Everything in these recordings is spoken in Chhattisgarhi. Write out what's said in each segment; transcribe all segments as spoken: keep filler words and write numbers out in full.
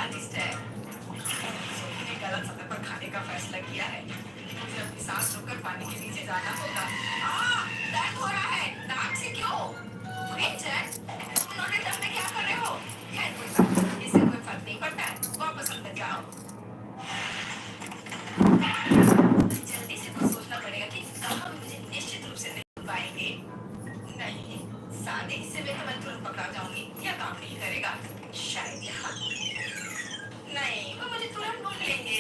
स्वादिष्ट है। सोफी ने गलत समय पर खाने का फैसला किया है। मुझे अपनी सांस रोककर पानी के नीचे जाना होगा। आ, दर्द हो रहा है। नाक से क्यों? क्विंटन, तुम लोडेड टब में क्या कर रहे हो? खैर, कोई बात नहीं, इससे कोई फर्क नहीं पड़ता है। वापस अंदर जाओ। जल्दी से कुछ सोचना पड़ेगा कि कहाँ मुझे निश्चित रूप से नहीं पाएंगे। नहीं, सादे हिस्से में तो मैं तुरंत पकड़ा जाऊंगी। यह काम नहीं करेगा। शायद यहाँ। नहीं, वो मुझे तुरंत ढूंढ लेंगे।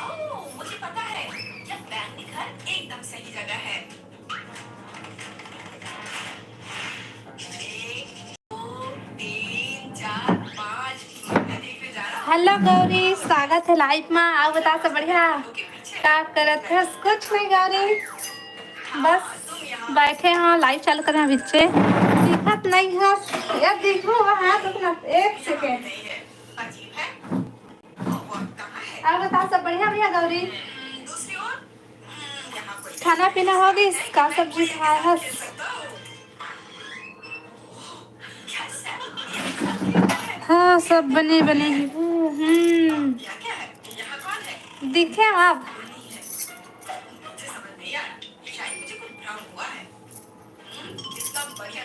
ओह, मुझे पता है, यह बैंगनी घर एकदम सही जगह है। एक, दो, तीन, चार, पाँच। हेलो गौरी, स्वागत है लाइव में। आओ, बता, सब बढ़िया? का करत हस? कुछ नहीं गौरी, बस बैठे हैं, लाइव चालू करें बिच्चे। दिखत नहीं हस यार, दिखो वहाँ, रुक ना एक सेकेंड। आओ, बता, सब बढ़िया भैया गौरी? खाना पीना हो गइस? का सब्जी खाए हस? हाँ, सब बने बने ही। हम्म, दिखे आप?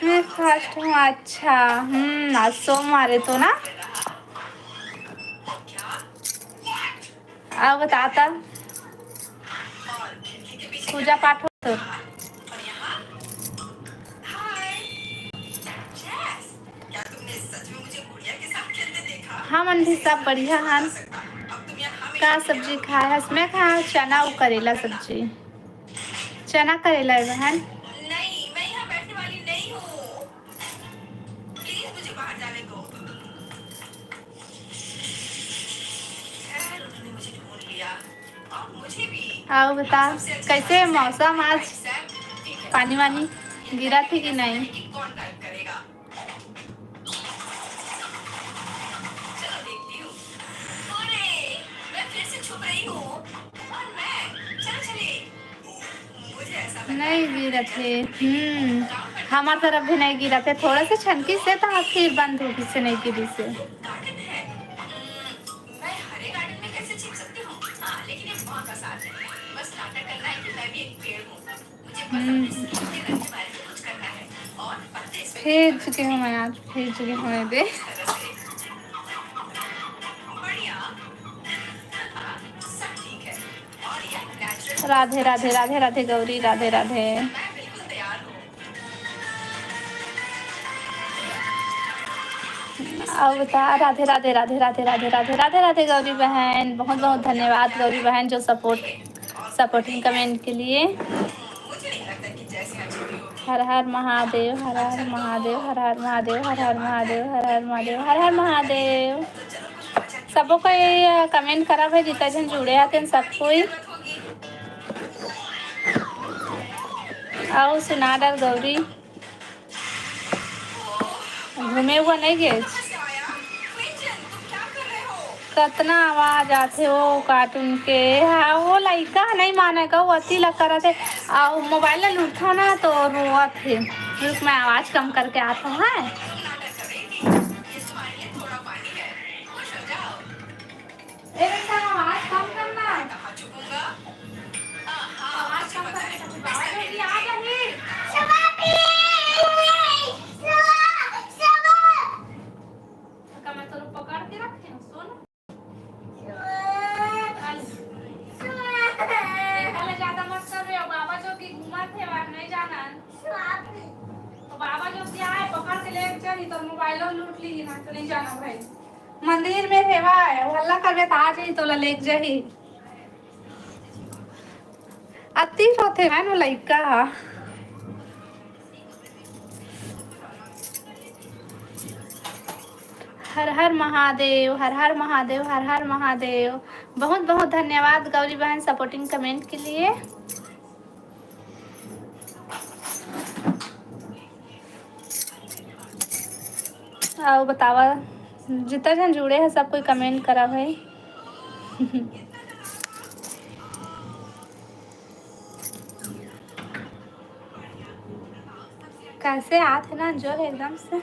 मैं फर्स्ट हूँ। अच्छा, हम्म, आज सोमवार है तो ना। अब बता तब, पूजा पाठ हो तो? हमन भी सब बढ़िया हन। का सब्जी खाए हस? मैं खाए हूँ चना अउ करेला सब्जी। चना करेला है बहन। नहीं, मैं यहाँ बैठने वाली नहीं हूँ। प्लीज मुझे बाहर जाने दो। खैर, उन्होंने मुझे ढूंढ लिया। और मुझे भी। आओ बता, कैसे मौसम आज? पानी वानी गिरा थे कि नहीं? कौन टाइप करेगा? चलो देखती हूँ। अरे, मैं फिर से छुप रही हूँ। और मैं, चलो चलिए। मुझे ऐसा लगता नहीं है गिरत हे। हम्म, हमार तरफ भी नहीं गिरत हे। थोड़ा सा छनकी से तो फिर बंद हो गई से, नहीं गिरी से। गार्डन है। हम्म, मैं हरे गार्डन में कैसे छिप सकती हूँ? हाँ, लेकिन ये बहुत आसान है। बस नाटक करना है कि मैं भी एक पेड़ हूँ। हम्म। भेज चुके हूँ मैं आज, भेज चुके हूँ मैं दे। राधे राधे, राधे राधे गौरी, राधे राधे। अवतार, राधे राधे, राधे राधे, राधे राधे, राधे राधे गौरी बहन, बहुत बहुत धन्यवाद गौरी बहन जो सपोर्ट, सपोर्टिंग कमेंट के लिए। हर हर महादेव, हर हर महादेव, हर हर महादेव, हर हर महादेव, हर हर महादेव, हर हर महादेव। सबो कोई कमेंट करा भाई, जितना जन जुड़े आते हैं सब कोई। आओ सुना डर गौरी। घूमे हुआ नहीं गए? कतना आवाज आथे वो कार्टून के। हाँ, वो लइका नहीं माने का, वो अति ला करत हे। आ, वो मोबाइल ला लूटथों ना तो रोवत हे। रुक, मैं आवाज कम करके आथों, हाँ? ए बेटा, आवाज कम करना। आवाज कम करना। बाबा जी, आ जाइए। का मैं तोर पकड़ के रखे हूँ, सुन। देखा ले, ज्यादा मत कर रहे हो, बाबा जो कि घूमत हे, वहाँ नहीं जाना। तो बाबा जो कि आए, पकड़ के ले जाही, तो मोबाइलो लूट ली ना, तो नहीं जाना भाई। मंदिर में हेवय, हल्ला करबे त आ जाही, तोला लेग जाही। अति रोथे है नो लइका ह। हर हर महादेव, हर हर महादेव, हर हर महादेव। बहुत बहुत धन्यवाद गौरी बहन सपोर्टिंग कमेंट के लिए। अउ बतावा, जितना जन जुड़े हैं, सब कोई कमेंट करा भाई। कैसे आत है ना जो है एकदम से।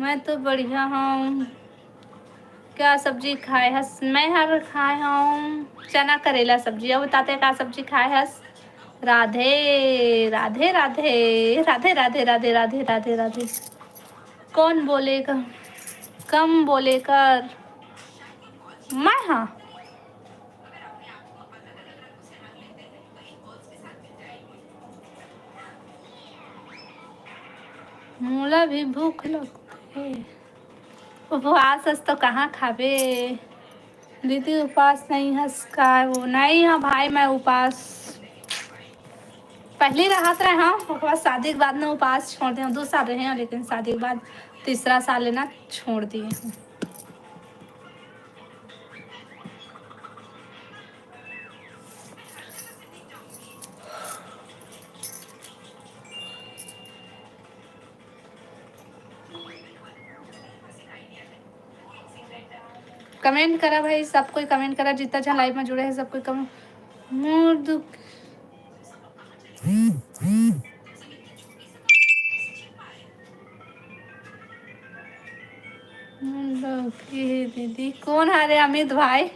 मैं तो बढ़िया हूँ। क्या सब्जी खाए हस? मैं हर खाए हूँ चना करेला सब्जी। अब बताते का सब्जी खाए हस? राधे राधे राधे राधे राधे राधे राधे राधे राधे। कौन बोलेगा? कम बोले कर। मैं, हाँ। मोला भी भूख लगथे। उपवास अस तो कहाँ खाबे? दीदी, उपास नहीं हस का? वो नहीं, हाँ भाई, मैं उपास पहले रहत रहे हूँ, ओकर बाद शादी के बाद में उपास छोड़ दे हूँ। दो साल रहे हूँ, लेकिन शादी के बाद तीसरा साल लेना छोड़ दिए हूँ। कमेंट करा भाई, सब कोई कमेंट करा, जितना झन लाइव में जुड़े हैं सब कोई कमेंट। मोर दुख। मोर दुख हे दीदी, कौन हरे अमित भाई?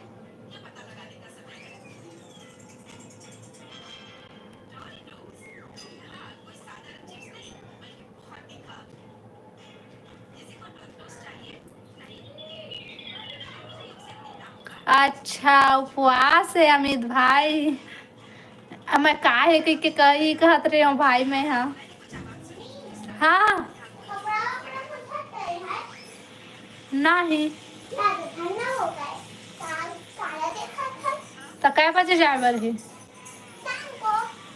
अच्छा, उपवास है अमित भाई। अब मैं का है कह के कही कहत रहे हो भाई, मैं, हाँ। हाँ। नहीं। तो कै बजे जाए बर है?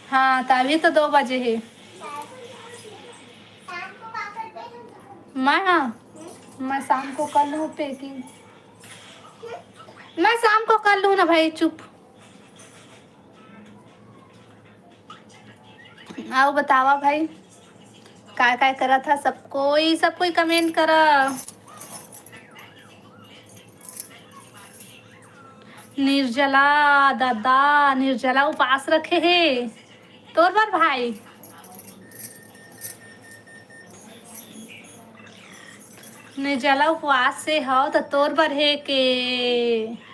हाँ, तो अभी तो दो बजे है। मैं, हाँ, मैं शाम को कर लूँ पैकिंग। मैं शाम को कर लूँ ना भाई, चुप। आओ बतावा भाई, काय काय करत हा सब कोई, सब कोई कमेंट करा। निर्जला दादा, निर्जला उपास रखे हे तोर बर भाई। निर्जला उपवास से हव त तोर बर हे के।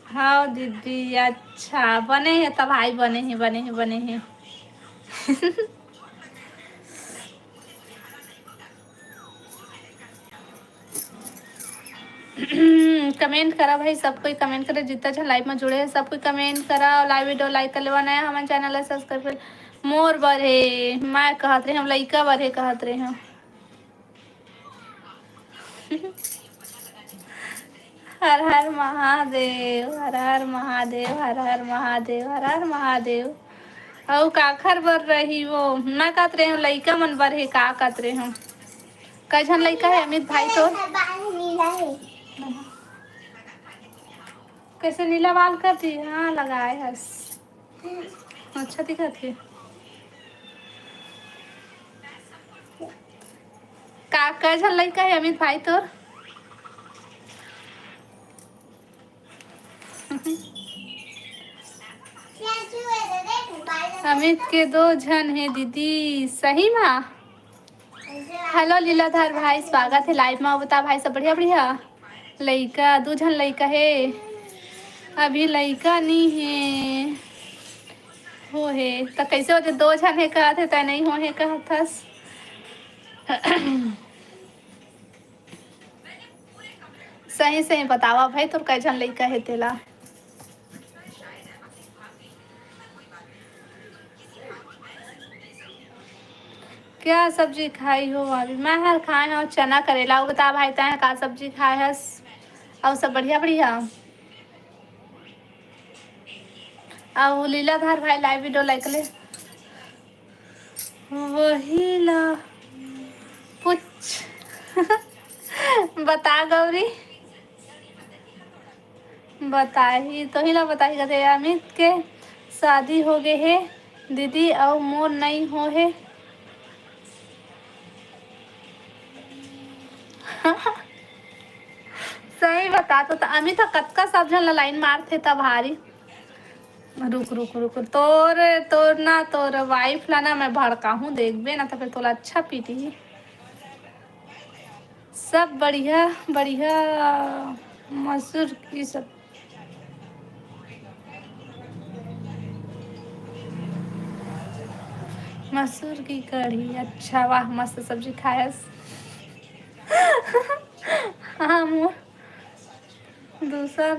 हाँ दीदी, अच्छा बने हे त भाई, बने हे, बने हे, बने हे। कमेंट करा भाई, सब कोई कमेंट करे, जितना झन लाइव में जुड़े हैं सब कोई कमेंट करा और लाइव वीडियो लाइक कर लेवा, नया हमन चैनल ला सब्सक्राइब कर। मोर बर हे, मैं कहत रहे हम, लइका बर हे कहत रहे हम। हर हर महादेव, हर हर महादेव, हर हर महादेव, हर हर महादेव। अउ काखर बर रही वो? मैं कहत रहे हूँ लइका मन बर हे, का कहत रहे हूँ? कई झन लइका है अमित भाई तोर? कैसे नीला बाल कर दी? हाँ, लगाए हस। अच्छा दिखत हे। का, का झन लइका हे अमित भाई तोर? अमित के दो झन हे दीदी, सही मा? हेलो लीलाधर भाई, स्वागत हे लाइव मा। बता भाई, सब बढ़िया? बढ़िया। लइका, दू झन लइका हे, अभी लइका नी हे। हो हे, त कैसे होथे? दो झन हे कहत हे, तय नहीं हो हे कहत हस। सही सही बतावा भाई, तोर कै झन लइका हे तेला? क्या सब्जी खाई हो भाभी? मैं हर खाए हूँ चना करेला। अउ बता भाई, तैं का सब्जी खाए हस? अउ सब बढ़िया बढ़िया? अउ लीलाधर भाई लाइव वीडियो लाइक ले। वही ला पूछ। बता गौरी। बताही, तोही ला बताही कथे, अमित के शादी हो गे हे दीदी, अउ मोर नई हो हे। सही बता तो, तो अमित ह कतका सब झन ला लाइन मारथे तब हारी। रुक, रुक, रुक। तोर, तोर ना, तोर वाइफ ला ना मैं भड़काहूँ, देखबे ना, तो फिर तोला अच्छा पीटी। सब बढ़िया, बढ़िया। मसूर की सब, मसूर की कढ़ी। अच्छा, वाह, मस्त सब्जी खायस। हाँ, मोर दूसर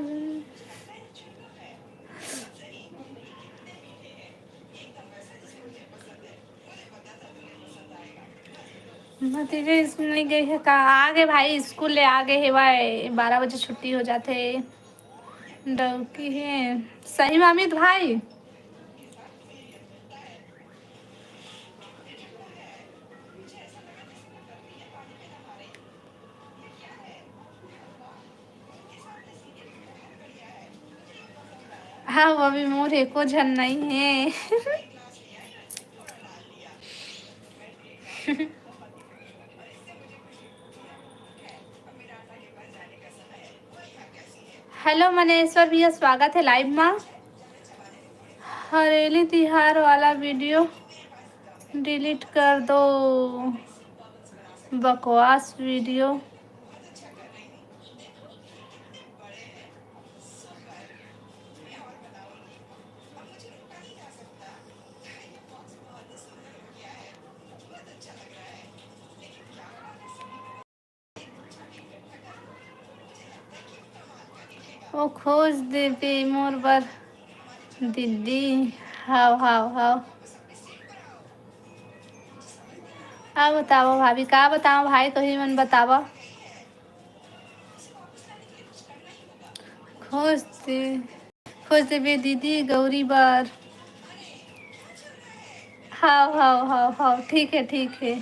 भतीजा स्कूल नहीं गई है का? आ गए भाई, स्कूल ले आ गए हेवय, बारह बजे छुट्टी हो जाथे। डौकी है सही में अमित भाई। हाँ, वो अभी मोर एको झन नहीं है। हेलो मनेश्वर भैया, स्वागत है लाइव मा। हरेली तिहार वाला वीडियो डिलीट कर दो, बकवास वीडियो। ओ खोज देबे मोर बर दीदी। हाव, हाव, हाव। का बतावव भाभी, का बतावव भाई, तोही मन बतावव। खोज दे, खोज देबे दीदी गौरी बर। हाव, हाव, हाव, हाव, ठीक है, ठीक है।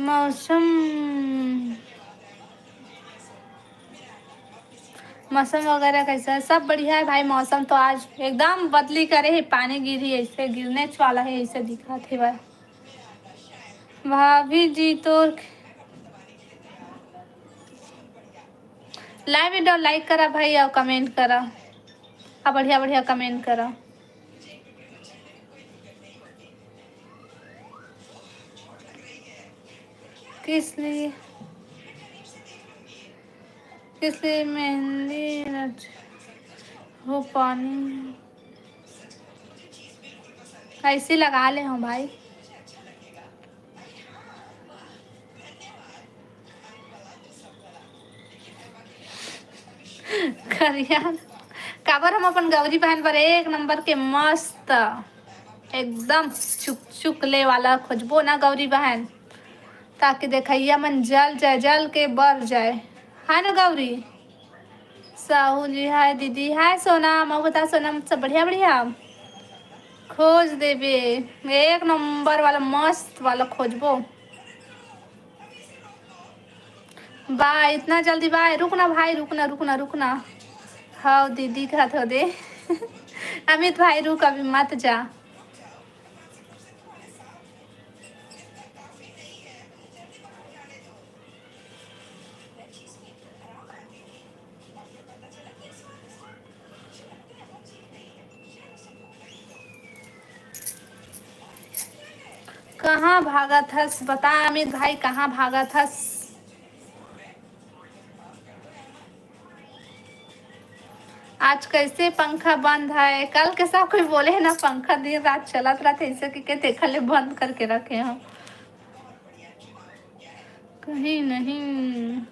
मौसम, मौसम वगैरह कैसा है? सब बढ़िया है भाई। मौसम तो आज एकदम बदली करे है, पानी गिरी, ऐसे गिरने वाला है, ऐसे दिखत है भाई। भाभी जी तोर लाइव वीडियो लाइक करा भाई, और कमेंट करा, और बढ़िया बढ़िया कमेंट करा। किस लिए, किस लिए मेहंदी रच हो पानी? कैसे लगा ले हो भाई? करिया काबर हम अपन गौरी बहन पर एक नंबर के मस्त एकदम चुक चुक ले वाला खोजबो ना गौरी बहन, ताकि देखइया मन जल जाए, जल के बर जाए, है ना गौरी? साहू जी, हाय दीदी, हाय सोनम, अउ बता सोनम, सब बढ़िया, बढ़िया? खोज देबे, एक नंबर वाला, मस्त वाला खोजबो। बा, इतना जल्दी बा? रुक ना भाई, रुक ना, रुक ना, रुक ना। हाव दीदी, कहत हो दे। अमित भाई, रुक, अभी मत जा। कहाँ भागत हस? बता अमित भाई, कहाँ भागत हस? आज कैसे पंखा बंद है? कल के सब कोई बोले है ना, पंखा दिन रात चलत रहते, ऐसे के, के देखा ले बंद करके रखे हम। कहीं नहीं।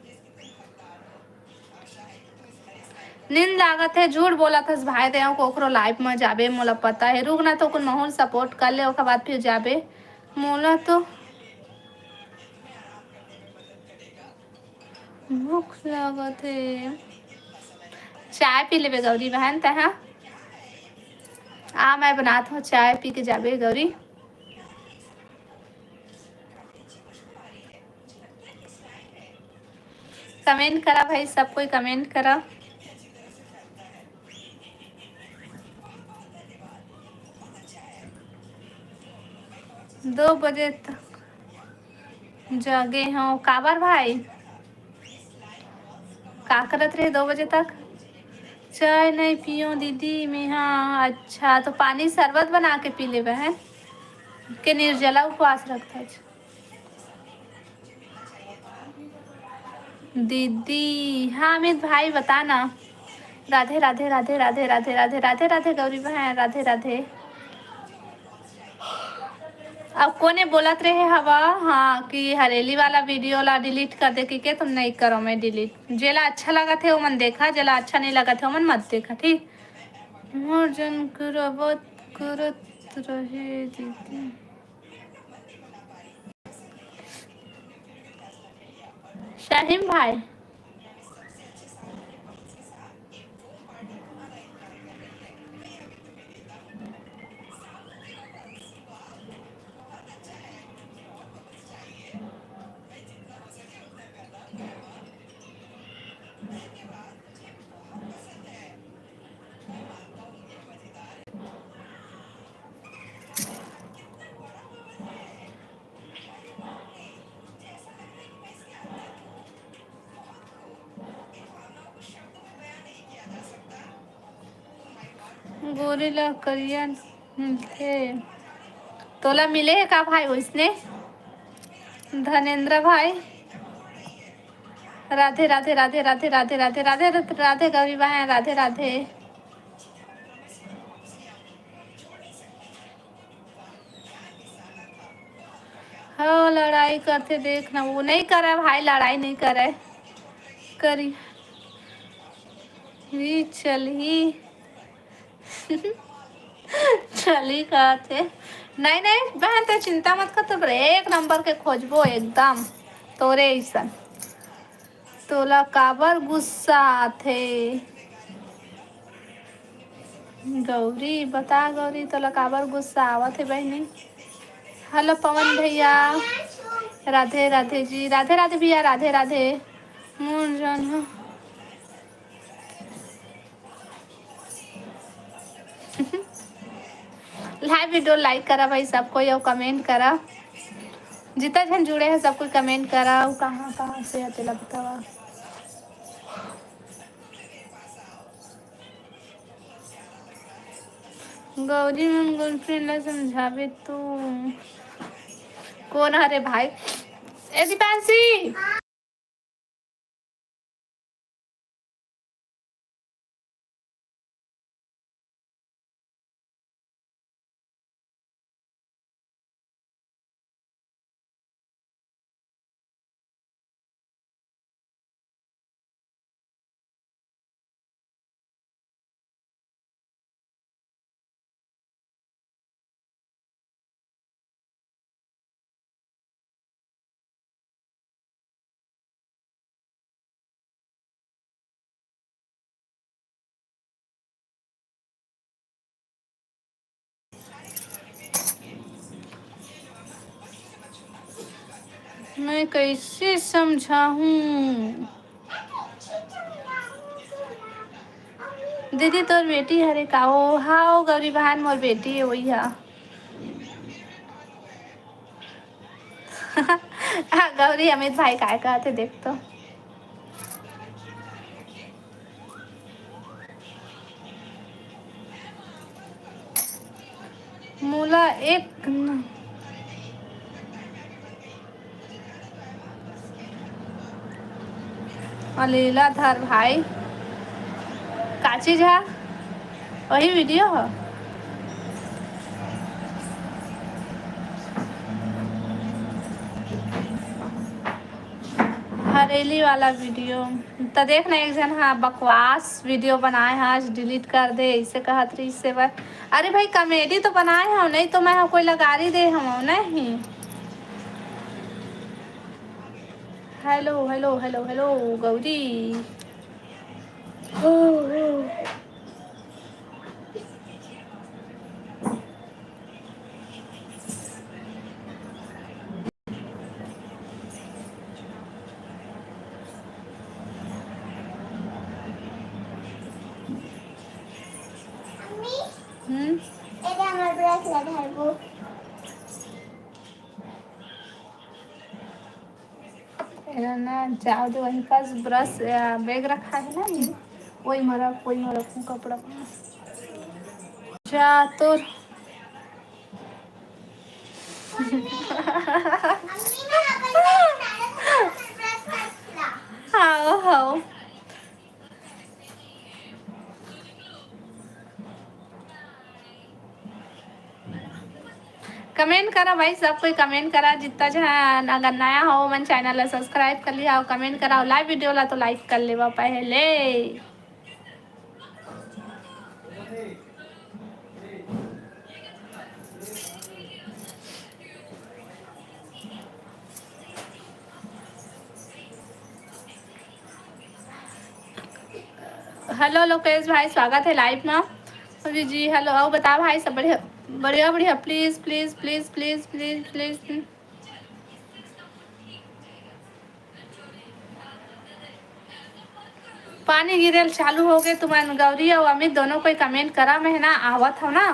नींद लागत हे, झूठ बोलत हस भाई, तें कोकरो लाइव म जाबे, मोला पता हे। रुक ना, तो कुन महूल सपोर्ट कर ले, ओकर बाद फिर जाबे। मोला तो भूख लागत हे। चाय पी लेबे गौरी बहन, तैं हा। आ, मैं बनात हूँ, चाय पी के जाबे गौरी। कमेंट करा भाई, सब कोई कमेंट करा। दो बजे तक। जगे हव काबर भाई? का करत रहे दो बजे तक? चाय नहीं पियो दीदी मेहा। अच्छा, तो पानी शरबत बना के पी लेबे है के निर्जला उपवास रखत है? दीदी, हाँ अमित भाई, बता ना। राधे, राधे, राधे, राधे, राधे, राधे, राधे, राधे, गौरी बहन, राधे, राधे। अब कोने बोलत रहे हवा, हाँ, कि हरेली वाला वीडियो ला डिलीट कर दे, कि के तुम नहीं करो, मैं डिलीट। जेला अच्छा लगत है, ओमन देखा, जेला अच्छा नहीं लगत है, ओमन मत देखा, ठीक? मोर जन करबत करत रहे दीदी। शाहीन भाई। गोरी ला करिया मिलथे। तोला मिले हे का भाई वैसने? धनेंद्र भाई, राधे राधे राधे राधे राधे राधे राधे राधे राधे गौरी बहन, राधे राधे। हाँ, लड़ाई करथे, देख ना, वो नहीं करे भाई, लड़ाई नहीं करे, करी भी चलही। चली कहत हे। नहीं, नहीं, बहन, ते चिंता मत कर, तो एक नंबर के खोजबो एकदम तोरे अइसन। तोला काबर गुस्सा आथे? गौरी, बता गौरी, तोला काबर गुस्सा आवत हे बहिनी? हेलो पवन भैया, राधे राधे जी, राधे राधे भैया, राधे राधे। मोर जन ह। लाइव वीडियो लाइक करा भाई सब कोई, और कमेंट करा। जितना झन जुड़े हैं सब कोई कमेंट करा। वो कहाँ कहाँ से है तेला बतावा। गौरी मन गर्लफ्रेंड ला समझावे तो। कौन हरे भाई? ए दीपांशी। मैं कैसे समझाहूँ? दीदी, तोर बेटी हरे का? ओ, हाँ, ओ गौरी बहन, मोर बेटी है, वही है। हाँ, गौरी, अमित भाई काय कहत हे, देख तो। मोला एक न-, अलेला धर भाई, का चीज हा? वही वीडियो हा। हरेली वाला वीडियो। त देख ना, एक झन हा बकवास वीडियो बनाए हा, आज डिलीट कर दे, ऐसे कहत रहिस हे बर। अरे भाई, कॉमेडी तो बनाए हव, नहीं तो मैं हा कोई ला गारी दे हव, नहीं। Hello, hello, hello, hello, Gauri. हम्म। এটা আমার ব্রেসলেট হারবো। ना, जाओ दे, वहीं पास ब्रश, आ, बैग रखा है ना, ये, वही में रख, वही में रखूँ कपड़ा। जा तोर। हाँ, हाँ। कमेंट करा भाई, सब कोई कमेंट करा, जितना झन अगर नया हो, मन चैनल ला सब्सक्राइब कर लिया, कमेंट करा, लाइव वीडियो ला तो लाइक कर लेवा पहले। हेलो लोकेश भाई, स्वागत है लाइव में। अभी जी हेलो, आओ बताओ भाई, सब बढ़िया? बढ़िया बढ़िया। Please please please please please please. पानी गिरेल चालू हो गए तुमन। गौरी और अमित दोनों कोई कमेंट करा, मैं ना आवत हूँ ना।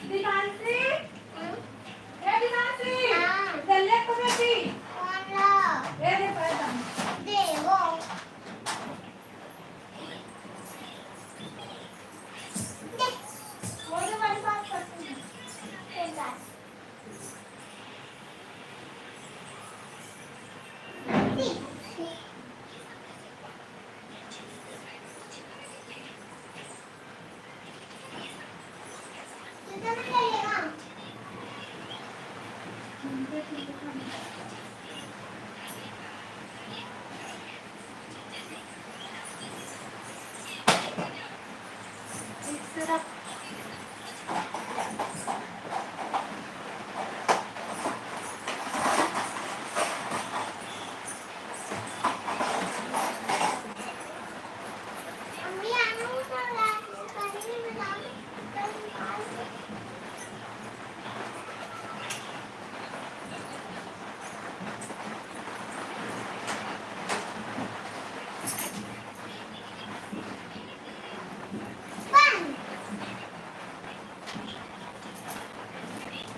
दीपांशी, ए दीपांशी, हाँ। इधर ले तो बेटी। कौन ला? ए दे पैसा। दे वो। दे। वो जो हमारे पास करते हैं। दे।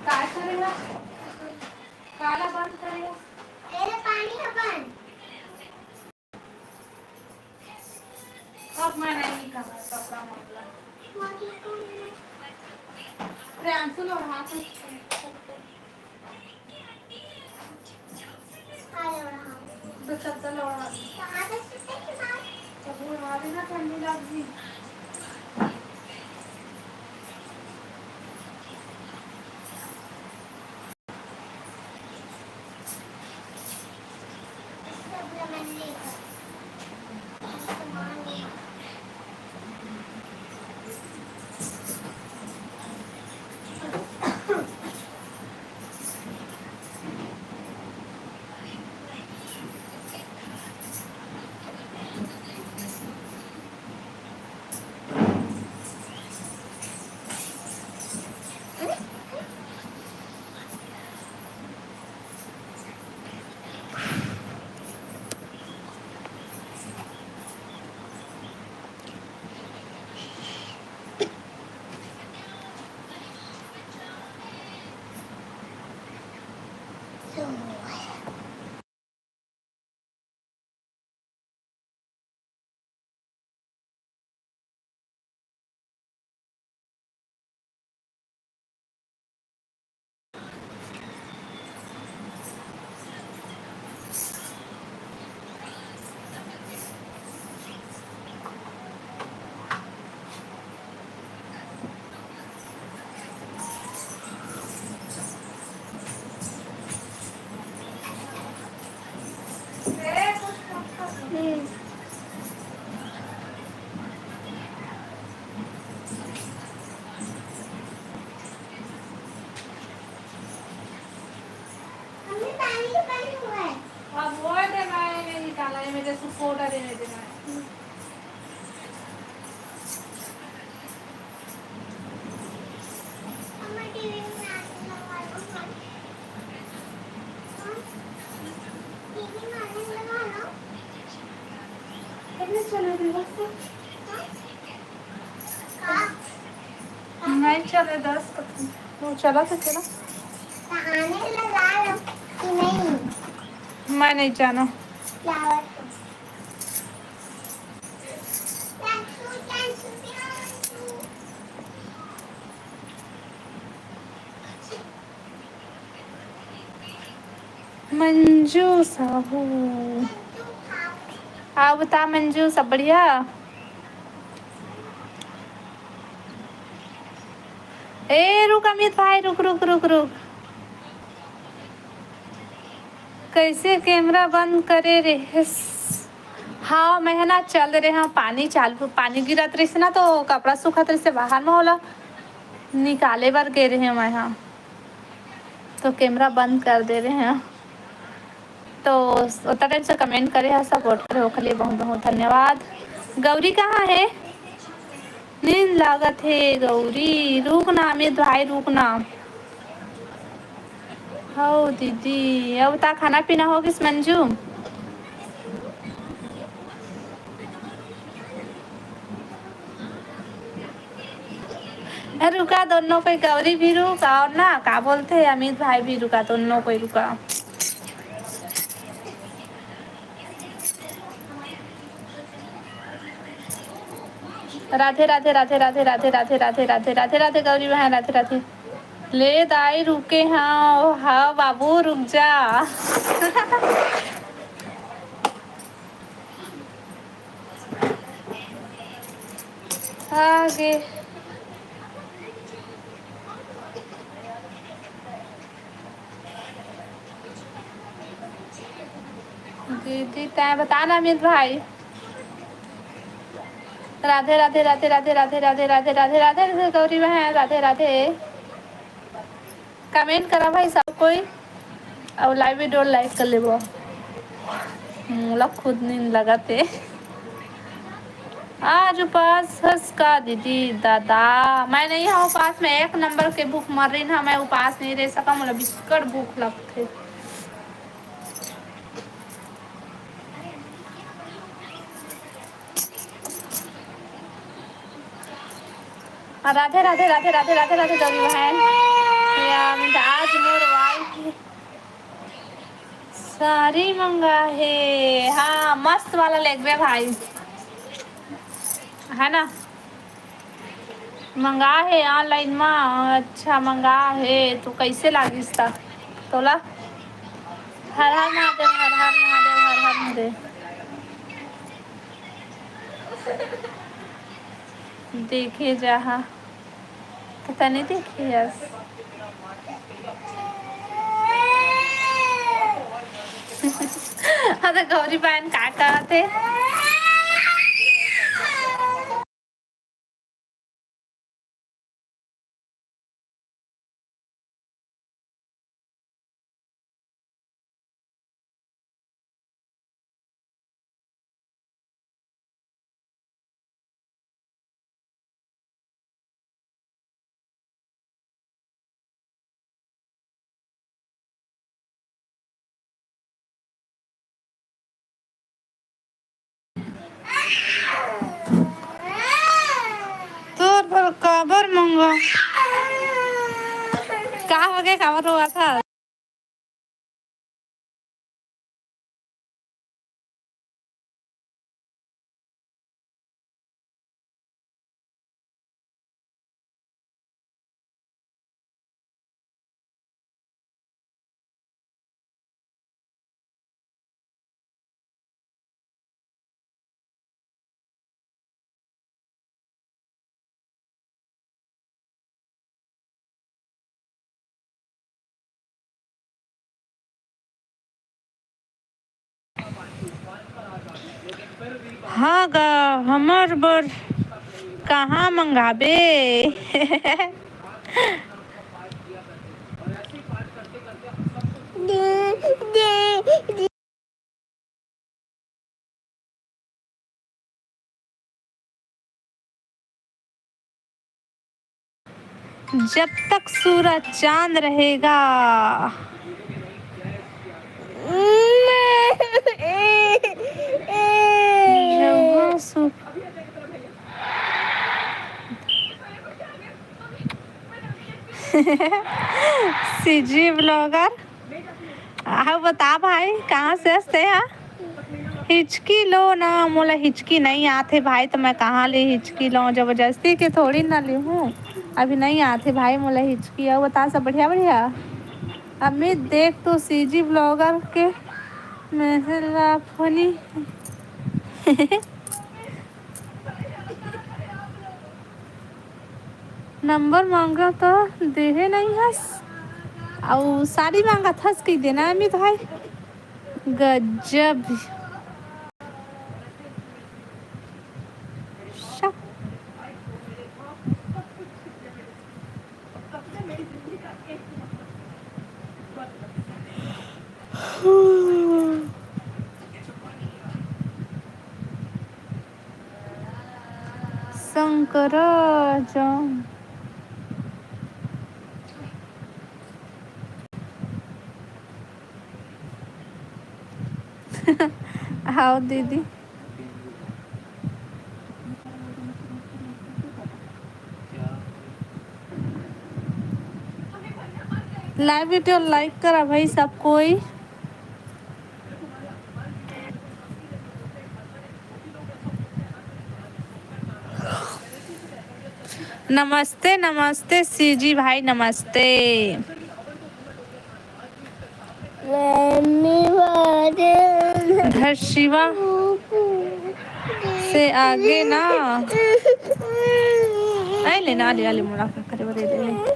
काय करेगा? काला बंद करेगा। ए, पानी ह बंद। अब मैं नहीं कहा कपड़ा मपड़ा। प्रियांशु लोग हाथ में तो चद्दर ओढ़ा दी। तो ओढ़ा देना, ठंडी लग गई। मम्मी, पानी तो बंद हुआ है। अब वो दे भाई, मैं निकाला है, मेरे से फोड़ा देने दे भाई। मम्मा, टीवी में नाच लगा लो। हाँ? टीवी में नाच लगा लो। कितने चले थे बस? हाँ? नहीं चले, दस कब वो चला तो चला। कहानी लगा लो कि नहीं? मैं नहीं जाना। फ्लावर को। मंजू साहू। हाँ, बता मंजू, सब बढ़िया? ए, रुक अमित भाई, रुक, रुक, रुक, रुक। कैसे कैमरा बंद करे रेहेस? हाँ, मैं ह ना चल दे रहे हँव, पानी चालू, पानी गिरत रहिस ना, तो कपड़ा सूखत रहिस बाहर में, ओला निकाले बर गे रहे हँव मैं ह, तो कैमरा बंद कर दे रहे हँव। तो ओतना टाइम से कमेंट करे हव, सपोर्ट करे हव, ओखर लिए बहुत बहुत धन्यवाद। गौरी कहाँ हे? नींद लागत हे गौरी, रुक ना अमित भाई, रुक ना। हव दीदी, अब ता खाना पीना हो गिस मंजू? अरे रुका, दोनों कोई, गौरी भी रुक और ना, का बोलते हैं, अमित भाई भी रुका, दोनों कोई रुका। राधे राधे राधे राधे राधे राधे राधे राधे राधे राधे राधे गौरी बहन, राधे राधे। ले दाई रुके हाँ, हाँ बाबू रुक जा। आगे। दीदी, तैं बता ना अमित भाई। राधे, राधे, राधे, राधे, राधे, राधे, राधे, राधे, राधे, राधे, गौरी बहन, राधे, राधे। कमेंट करा भाई सब कोई, अउ लाइव वीडियो लाइक कर लेबो। मोला खुद नींद लगत हे। आज उपास हस का दीदी? दादा, मैं नहीं हूँ उपास में, एक नंबर के भूख मर रही ना, मैं उपास नहीं रह सका, मोला बिकट भूख लगथे। राधे राधे राधे राधे राधे राधे गौरी बहन। या, आज मोर वाई साड़ी मंगा हे। हाँ, मस्त वाला लेगबे भाई, है ना? मंगा हे ऑनलाइन मा। अच्छा, मंगा हे तो कैसे लागिस ता तोला? हर हर महादेव, हर हर महादेव, हर हर महादेव। देखे जाहा, पता नहीं देखे यस। अरे गौरी बहन का करत हे? तोर बर काबर मंगा? का होगे, काबर रोवत हस? हाँ गा, हमर बर कहाँ मंगाबे? जब तक सूरज चांद रहेगा। जहाँ सु- सीजी ब्लॉगर। अउ बता भाई, कहाँ से हस तेहा? हिचकी लो ना, मोला हिचकी नइ आथे भाई, त मैं कहाँ ले हिचकी लौं? जबरदस्ती के थोड़ी ना लेहूँ, अभी नइ आथे भाई मोला हिचकी। अउ बता, सब बढ़िया बढ़िया? अमित, देख तो सीजी ब्लॉगर के मैसेज ला फनी। नंबर मांगा त देहे नइ हस, अउ साड़ी मांगत हस कहि देना अमित भाई। गजब। शक। शंकरा जान। आओ दीदी। लाइव वीडियो लाइक करा भाई सब कोई। नमस्ते, नमस्ते सीजी भाई, नमस्ते। धरशिवा से आगे ना। आए ले ना, आले, आले, मोला का करे बरे ले।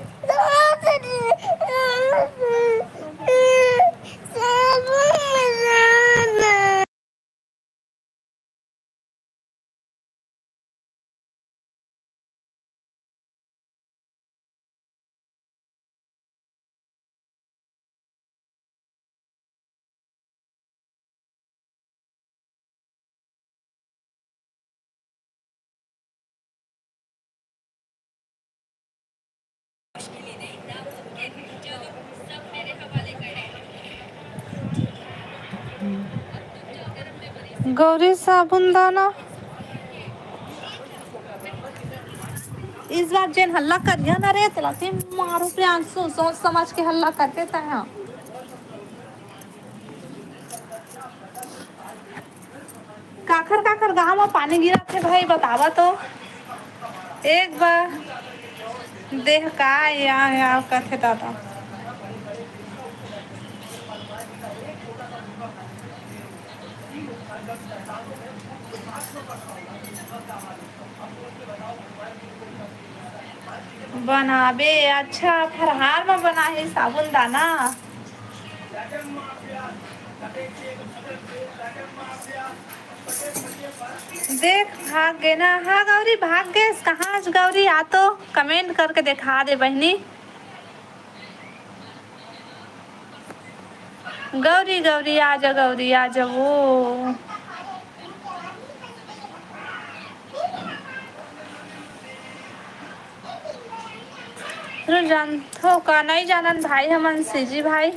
गौरी साबुन दाना। इस बार जेन हल्ला करिया ना रे, तेला ते मारू प्रियांशु, सोच समझ के हल्ला करते तय हा। काखर काखर गांव म पानी गिरत हे भाई, बतावा तो। एक बार देह का या, या कथे दादा। बनाबे, अच्छा, फरहार म बना हे साबुन दाना। देख, भाग गे ना। हाँ, गौरी, भाग गेस। कहाँ हस गौरी? आ तो comment करके देखा दे, बहिनी। गौरी, गौरी, आ जा, गौरी, आ जा, वो। तुम जानथो का? नहीं जानन भाई, हमन सीजी भाई।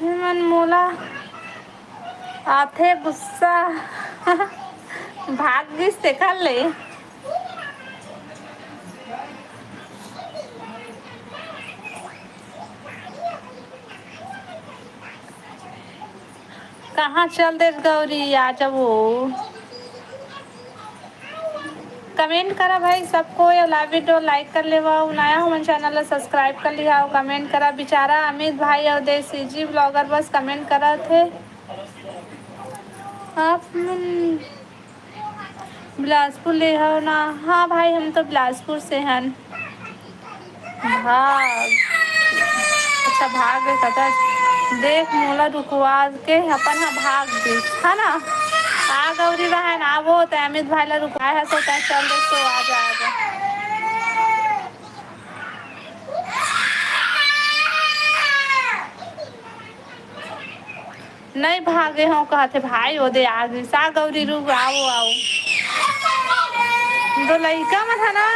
मन मोला आथे गुस्सा। भाग गिस तेखर ले। कहाँ चल देस गौरी, आ जाओ। Comment करा भाई सब कोई, अउ live video like कर लेवा, अउ नया हो मन channel ला subscribe कर लिहा, अउ comment करा। बेचारा अमित भाई अउ देसी जी vlogger बस comment करत हे। आप मन बिलासपुर ले हव ना? हाँ भाई, हम तो बिलासपुर से हन। भाग। अच्छा, भाग गे कतक। देख, मोला रुकवा के अपन ह भाग दिस, है ना? आ गौरी बहन, आबो त अमित भाई ला रुकवाए हस, त चल दे, तो आ जाएगा। नहीं भागे हो कहत हे भाई, ओदे आ गिस। आ गौरी, रुक, आओ, आओ। दो लइका मन ह ना,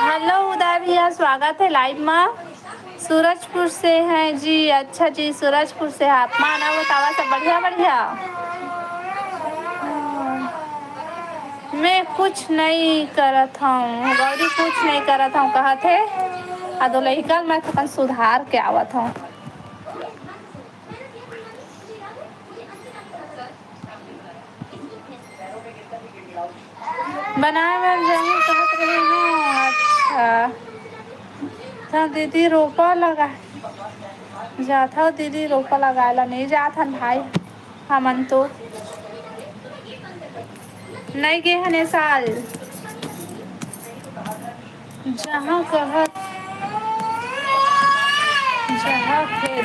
हेलो उदय भैया, स्वागत है लाइव मा। सूरजपुर से हैं जी। अच्छा जी, सूरजपुर से हैं आप। माना बतावा सब बढ़िया, बढ़िया। मैं कुछ नहीं करत हूँ, गौरी कुछ नहीं करत हूँ कहत हे। आ दो लइका मैं थकन सुधार के आवत हूँ। बनाए बर जाहूँ कहत रहे हूँ। अच्छा, त दीदी रोपा लगा जाथव, दीदी रोपा लगाए ला नहीं जात हन भाई, हमन तो नहीं गे हन ए साल। जहाँ कहत जहाँ खेत।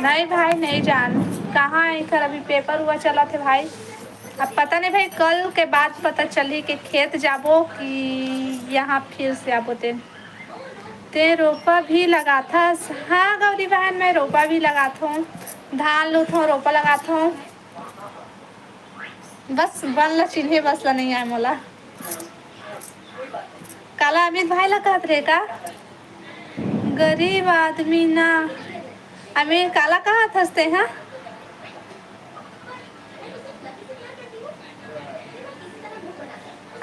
नहीं भाई, नहीं जान कहाँ एकर अभी पेपर हुआ चलत हे भाई। अब पता नहीं भाई, कल के बाद पता चली कि खेत जाबो कि यहाँ फिर से आबो। तें तें रोपा भी लगाथस? हाँ गौरी बहन, मैं रोपा भी लगाथों, धान लूथों, रोपा लगाथों। बस बन ला चिन्हे बस ला नहीं आए मोला। काला अमित भाई ला कहत रहे का? गरीब आदमी ना। अमित काला कहत हस तें, हाँ?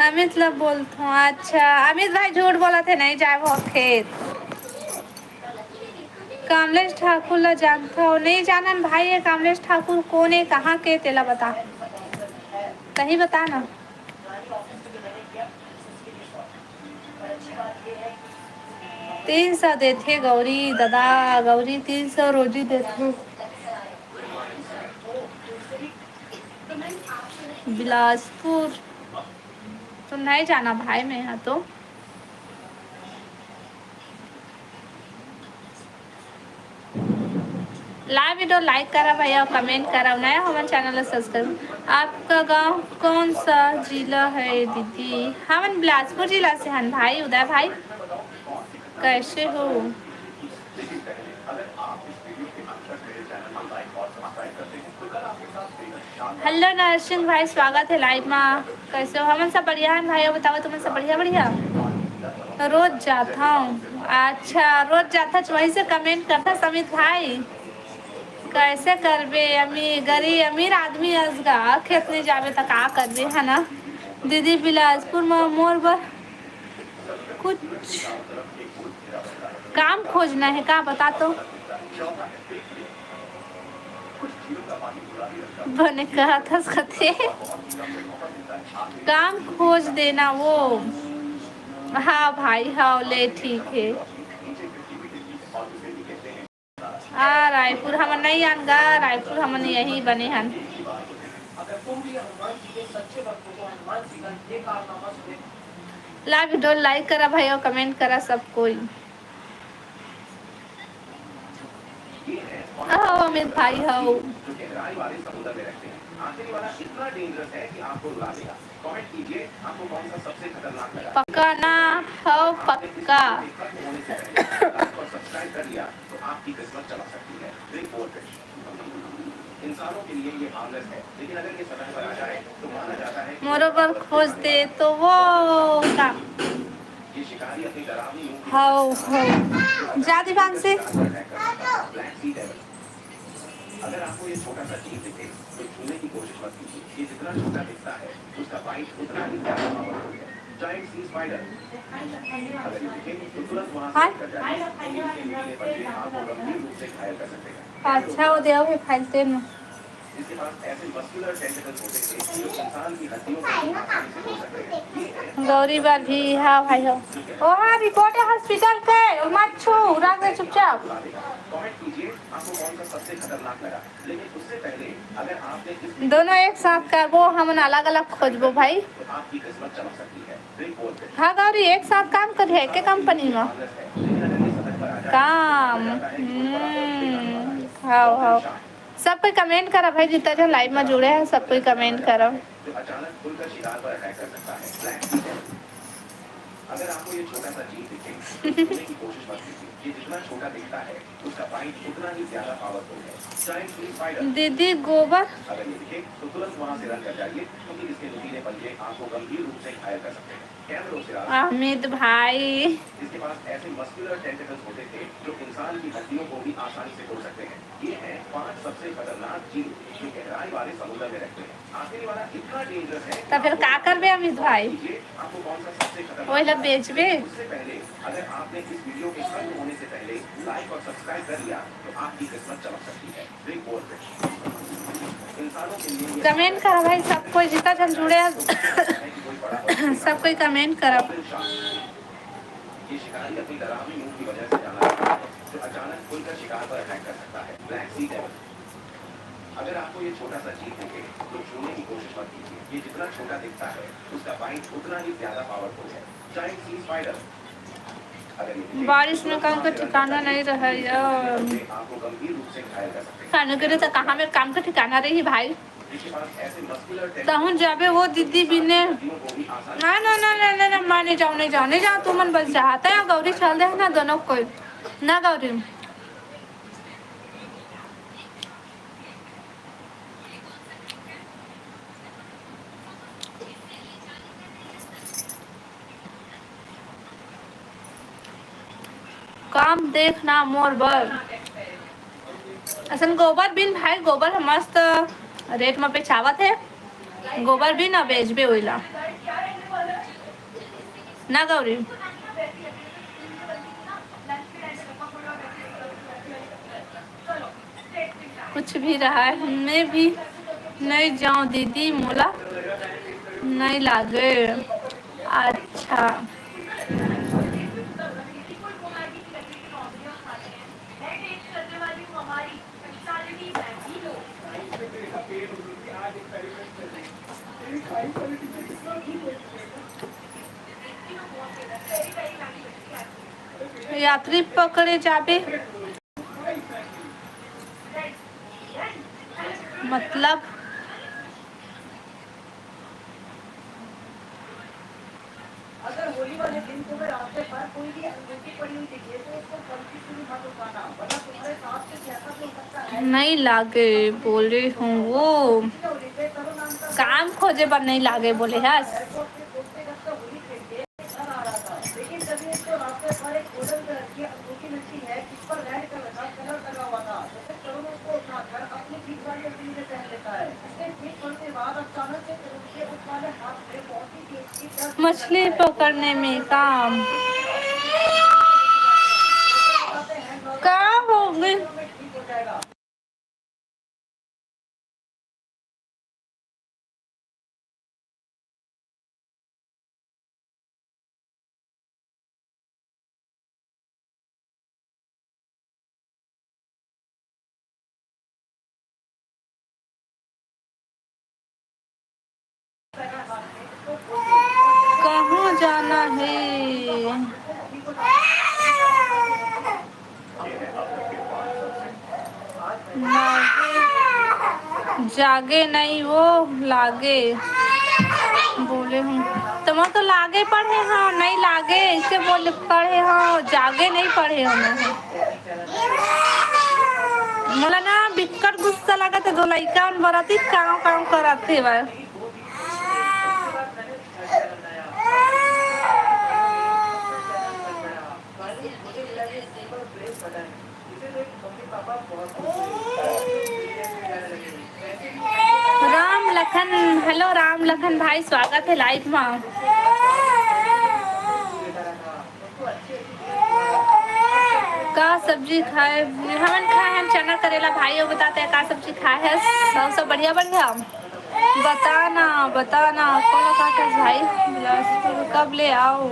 अमित ला बोलथों। अच्छा, अमित भाई झूठ बोलत हे, नहीं जाए वो खेत। कमलेश ठाकुर ला जानथव? नहीं जानन भाई, ये कमलेश ठाकुर कोन ए, कहाँ के, तेला बता, तही बता ना। तीन सौ देथे गौरी ददा, गौरी तीन सौ रोजी देथे। बिलासपुर तो नहीं जाना भाई, मैं यहाँ तो। लाइव वीडियो लाइक करा भैया, कमेंट करा, नया हमर चैनल ला सब्सक्राइब। आपका गांव कौन सा जिला है दीदी? हमन बिलासपुर जिला से हन भाई, उदय भाई, कैसे हो? हेलो नरसिंह भाई, स्वागत है लाइव मा। कैसे हो? हमन सब बढ़िया हन भाई, बताओ तुमन सब बढ़िया, बढ़िया? रोज जात हूँ। अच्छा, रोज जात हच, वही से कमेंट करता समित भाई। कैसे करबे अमीर, गरीब अमीर आदमी असगा खेत नहीं जाबे त का करबे, है ना? दीदी बिलासपुर मा मोर बर कुछ काम खोजना है का, बता तो। बने कहत हस कथे काम खोज देना वो। हाँ भाई, हाँ ले ठीक है। आ रायपुर हमन नहीं आन गा, रायपुर हमन यही बने हन। ला वीडियो लाइक करा भाई और कमेंट करा सब कोई। आओ अमित भाई, आओ। पक्का ना? हो पक्का। इंसानों के लिए ये हार्मलेस है, लेकिन अगर ये सतह पर आ जाए तो माना जाता है कि मोरो बर खोज दे तो वो का। ये शिकारी अपनी डरावनी मुंह की हाउ, हाउ। जा दीपांशु। अगर आपको ये छोटा सा जीव दिखे तो छूने की कोशिश मत कीजिए। ये जितना छोटा दिखता है, उसका बाइट उतना ही ज्यादा पावरफुल है। जायंट सी स्पाइडर। अगर ये दिखे तो तुरंत वहां से हाय। हटकर जाइए। इसके नुकीले पंजे आपको गंभीर रूप से घायल कर सकते हैं। अच्छा, वो दिया हुए फाइल तेल में। इसके पास ऐसे मस्कुलर टेंटेकल्स होते थे जो इंसान की हड्डियों को भी आसानी से तोड़ सकते हैं। ये है गौरी बार भी, हाँ भाई हो। ओ हाँ, रिपोर्ट है हॉस्पिटल के, ओ मत छू, रख दे चुपचाप। कमेंट कीजिए, आपको कौन सा सबसे खतरनाक लगा। लेकिन उससे पहले अगर आपने इस दोनों एक साथ करबो, हमन अलग-अलग खोजबो भाई। तो आपकी किस्मत चमक सकती है। बिग बोल पे। हाँ गौरी, एक साथ काम करिए, एके कंपनी में। लेकिन अगर ये सतह पर आ जाए, काम। हम्म, हाव, हाव। सब कोई कमेंट करा भाई, जितना जन लाइव में जुड़े हैं, सब कोई कमेंट करा। जो अचानक खुलकर शिकार पर अटैक कर सकता है। ब्लैक सी डेविल। अगर आपको ये छोटा सा जीव दिखे, तो छूने की कोशिश मत कीजिए। ये जितना छोटा दिखता है, उसका बाइट उतना ही ज्यादा पावरफुल है। जायंट सी स्पाइडर। दीदी गोबर। अगर ये दिखे, तो तुरंत वहां से रन कर जाइए, क्योंकि इसके नुकीले पंजे आपको गंभीर रूप से घायल कर सकते हैं। कैमरों से राज। अमित भाई। इसके पास ऐसे मस्कुलर टेंटेकल्स होते थे, जो इंसान की हड्डियों को भी आसानी से तोड़ सकते हैं। ये हैं पांच सबसे खतरनाक जीव, जो गहराई वाले समुद्र में रहते हैं। आखिरी वाला इतना डेंजरस है कि तो फिर आपको का करबे अमित भाई? कीजिए, आपको कौन सा सबसे खतरनाक ओए ला लगा? बेचबे? उससे पहले, अगर आपने इस वीडियो के खत्म होने से पहले लाइक और सब्सक्राइब कर लिया, तो आपकी किस्मत चमक सकती है। बिग बोल पे। इंसानों के लिए ये कमेंट करा भाई, सब कोई जितना जन जुड़े हैं, सब कोई कमेंट करा। ये शिकारी अपनी डरावनी मुंह की वजह से जाना जाता है, जो अचानक खुलकर शिकार पर अटैक कर सकता है। ब्लैक सी डेविल। अगर आपको ये छोटा सा जीव दिखे, तो छूने की कोशिश मत कीजिए। ये जितना छोटा दिखता है, उसका बाइट उतना ही ज्यादा पावरफुल है। जायंट सी स्पाइडर। अगर ये दिखे, बारिश में काम का ठिकाना नहीं रहा यार। आपको गंभीर रूप से घायल कर सकते हैं। खाने के लिए तो कहाँ में काम का ठिकाना रही भाई? तहूँ जाबे वो दीदी बिने। ना, ना, ना, ना, ना, ना, माँ, नहीं जाओ, नहीं जाओ, नहीं जाओ, तुमन बस जाता है, गौरी चल दे ना, दोनों कोई। ना गौरी। काम देखना मोर बर। असन गोबर बिन भाई, गोबर ह मस्त रेट म बेचावत हे। गोबर बिन अब बेचबे ओइला। ना गौरी? कुछ भी रहा है, मैं भी नहीं जाऊँ दीदी, मोला नहीं लागे। अच्छा। यात्री पकड़े जाबे। मतलब? अगर होली वाले दिन तुम्हें रास्ते पर कोई भी अनदेखी पड़ी हुई दिखे, तो उसको गलती से भी मत उठाना, वरना तुम्हारे साथ कुछ ऐसा भी हो सकता है। नहीं लागे बोले हूँ वो। किसी ने उल्लेख करो नाम का काम खोजे बर नहीं लागे बोले हस। एयरपोर्ट से कूदते कूदते होली खेल के घर आ रहा था, लेकिन तभी उसको रास्ते पर एक गोल्डन कलर की अनोखी मिलती है, जिस पर रेड कलर का कलर लगा हुआ था। उसे तरुण उसको उठाकर अपनी जीप वाली हथेली में पहन लेता है। उसके ठीक पड़ने बाद अचानक से तरुण के उस वाले हाथ में बहुत ही तेज की दर्द मछली पकड़ने में काम। का हो गई? कहाँ जाना है? लागे, जागे नहीं वो लागे। बोले हूँ तो मैं तो लागे पढ़े हाँ, नहीं लागे इसे बोले पढ़े हाँ, जागे नहीं पढ़े हूँ मैं। मोला ना बिक्कट गुस्सा लागत हे, दो लइका मन बराती कांव कांव करत हे बस। राम लखन, हेलो राम लखन भाई, स्वागत हे लाइव मा। का सब्जी खाए? हमन खाए हन चना करेला। भाई, वो बताते हैं का सब्जी खाए है? सब, सब बढ़िया, बढ़िया। बता ना, बता ना, कौन काटस भाई? बिलासपुर कब ले आओ?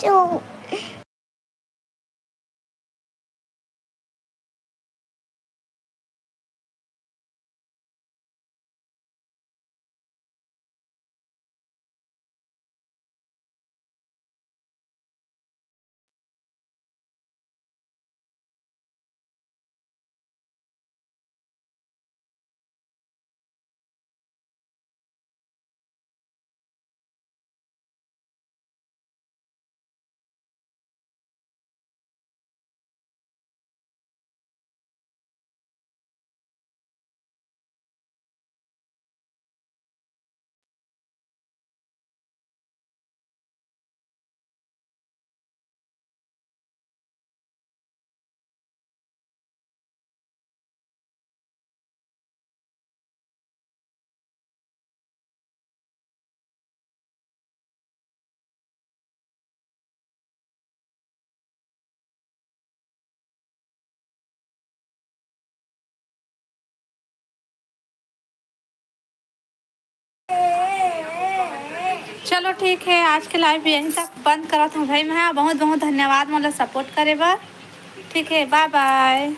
तो चलो ठीक है, आज के लाइव यहीं तक बंद करत हूँ भाई। मैं बहुत बहुत धन्यवाद मोला सपोर्ट करे बर। ठीक है, बाय बाय।